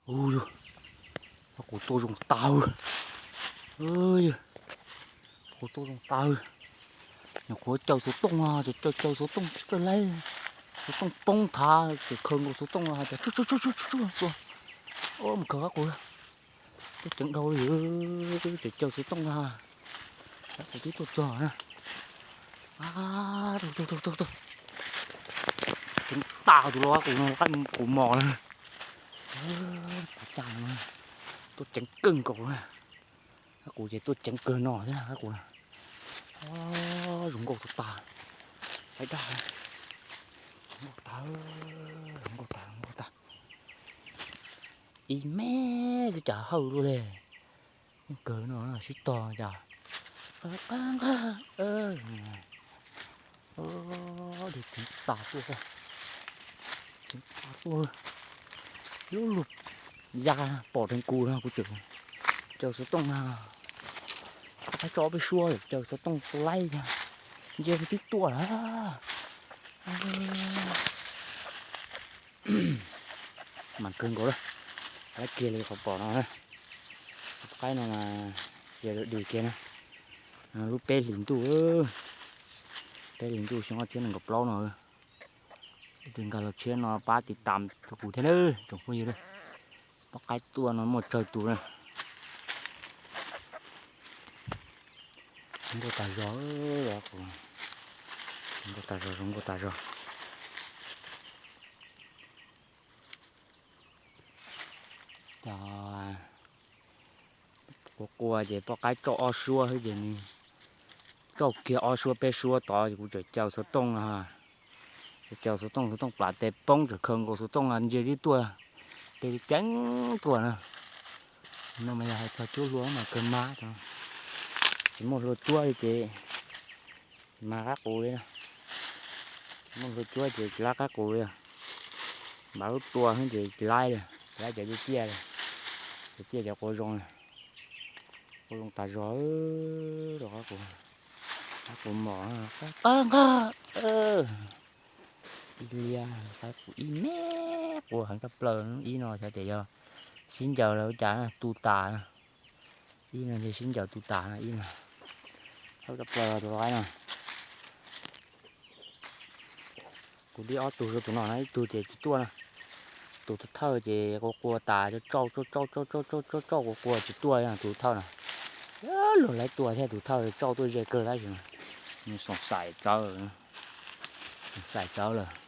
Ub yog, qab qus tuaj zoo tag. Ub yog, qab qus tuaj zoo tag. Nyuam qhuav caws xov tooj, caws caws xov tooj tsis caws laib, xov tooj poob thav ces khaws nkaus xov tooj los hais tias tsuj tsuj tsuj tsuj tsuj tua. Ub, mus khaws qab qus, tuaj ceev dhau li, ces caws xov tooj na, qab qus twb tuaj txog na. Tuaj tuaj tuaj tuaj, ceev tas tus lau qab qus no, qab qus mos na. Qab qus cas no, tuaj ceev kawg nkaus na. Qab qus ces tuaj ceev kawg no thiab qab qus na. Zoo nkauj tag tag, pais dag, zoo nkauj tag, zoo nkauj tag, zoo nkauj tag. Ib me xwb cas hawj luaj li. Yeej kawg no sib tog cas. Qab qab, ceev tas tuaj, ceev tas tuaj. Lub lub ya pom dheev kuv no kuv tseem caws xov tooj na. Qab tso peb suab caws xov tooj tua laib, nce twb tuaj lawm. Mas kawg nkaus lawm, laib kiag li qhov pom no. Qaib no mas ces dis kiag na. Lub peb hlis ntuj, peb hlis ntuj xyoo ob txhiab nees nkaum plaub no. Leej twg nkag los tshiab no pab tiv tam rau kuv thiab nawb tsoom phooj ywg. Poj qaib tuaj no muaj tsawg tus na. Zoo nkauj tas zog, zoo nkauj tas zog, zoo nkauj tas zog. Cov quas quas ces poj qaib tsauj ob suab xwb ces nws tsauj kiag ob suab peb suab tod ces kuv tseem caws xov tooj no. Caws xov tooj, xov tooj plam tes poob tseem khaws nkaus xov tooj no nce tib tuaj, tes ceev tuaj na. No mas yog hais txog cuab hlua mas kawg mas, tsis muaj hlua cuab li ces mas qab qus li. Muaj hlua cuab ces tsis laib qab qus li. Npaj lub tua xwb ces tsis laib li, tsis laib cov ciaj ciaj li. Cov ciaj cov quav zoo, quav zoo tas zog, rau qab qus, qab qus mos, qab nqaj, ib liab qab qus ib me, quav heev tshaj plaws. Ib no xyov tias yog sib ncaws los ua cas tu tas. Ib no ntshe sib ncaws tu tas no, ib no. Tshaj plaws tus lau qaib no. Kuv dib ob tug rau tus no na, ib tug ces tsis tuaj na. Tus thawj ces quav quas tas, tsauj tsauj tsauj tsauj tsauj tsauj quav quas tsis tuaj, tus thawj no. Luag laib tua thiab, tus thawj tsauj tuaj ze kawg tab sis mas nws xoom xaim tsawv, xoom xaim tsawv lawm.